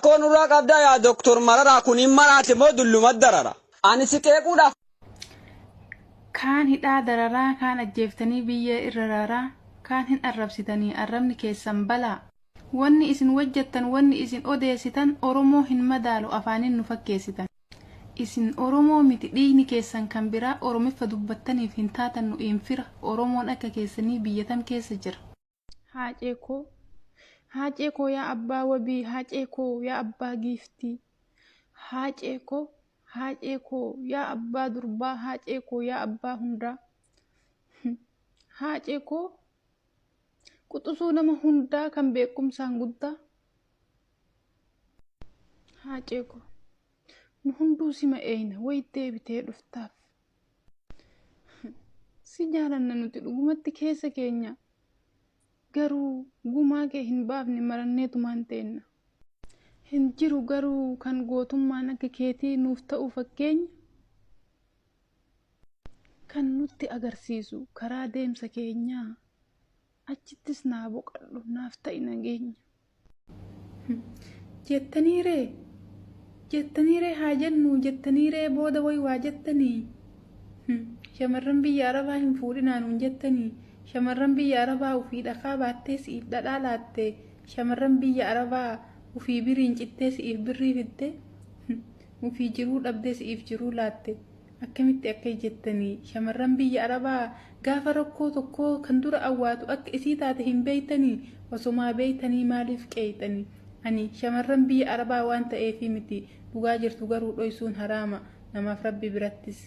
Rakkoo nurraa qabdaa yaa Doktor Mararaa kun hin maraate moo dulluma darara? Ani si qeequudhaaf Kaan hidhaa dararaa kaan ajjeeftanii biyyee irra raaraa kaan hin arrabsitanii arrabni keessan balaa. Wanni isin wajjattan wanni isin odeessitan Oromoo hin madaalu afaaniin nu fakkeessitan. Isin Oromoo miti dhiigni keessan kan biraa Oromiffa dubbattaniif hin taatan nu'iin fira Oromoon akka keessanii biyya tam keessa jira. Haacee koo Haacee koo yaa abbaa wabii Haacee koo yaa abbaa giiftii Haacee koo Haacee koo yaa abbaa durbaa Haacee koo yaa abbaa hundaa Haacee koo quxusuu nama hundaa kan beekumsaan guddaa Haacee koo nu hunduu sima eeyna way deebitee dhuftaaf Si jaalanna nuti dhugumatti keessa keenya garuu gumaa kee hin baafne maranneetumaan teenna. Hin jiru garuu kan gootummaan akka keetii nuuf ta'u fakkeenya. Kan nutti agarsiisu karaa deemsa keenyaa achittis naa boqadhu naaf ta'i nageenya. Jettanii ree? Jettanii ree haa jennuu jettanii ree booda way waa jettanii? Shamarran biyya Arabaa hin fuudhinaa nuun jettanii? Shamarran biyya Arabaa ufii dhakaa baattee si'iif dhadhaa laatte? Shamarran biyya Arabaa ufii biriin cittee si'iif birrii fidde? Ufii jiruu dhabdee si'iif jiruu laatte? Akkamitti akka jettanii? Shamarran biyya Arabaa gaafa rakkoo tokkoo kan dura awwaatu akka isii taate hin beeytanii? Osomaa beeytanii maaliif qeeyxani? Ani shamarran biyya Arabaa waan ta'eefii miti. Dhugaa jirtu garuu dhoysuun haraama. Namaaf Rabbi birattis.